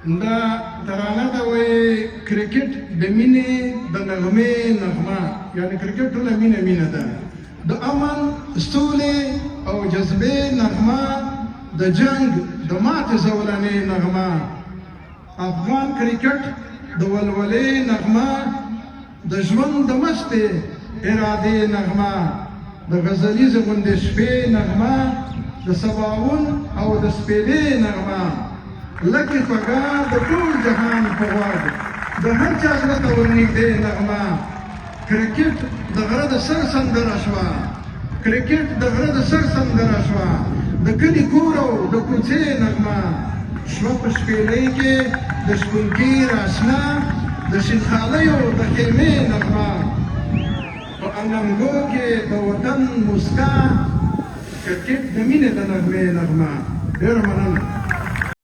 دا ترانه ته وایي کرکټ د مینې د نغمې نغمه، یعنی کرکټ ټوله مینه مینه ده، د امن، سولې او جذبې نغمه، د جنګ د ماتې زولنې نغمه، افغان کرکټ د ولولې نغمه، د ژوند د مستې ارادې نغمه، د غزلیزې غوندې شپې نغمه، د سباوون او د سپېدې نغمه، لکې خوږه د ټول جهان په غوږ، د هر چا زړه ته ورنږدې نغمه، کرکټ د غره د سر سندره شوه، کرکټ د غره د سر سندره شوه، د کلي کور او د کوڅې نغمه شوه، په شپېلۍ کې د شپونکي راشنه، د شینخالیو د خیمې نغمه، په اننګو کې د وطن موسکا، کرکټ د مینې د نغمې نغمه. ډېره مننه.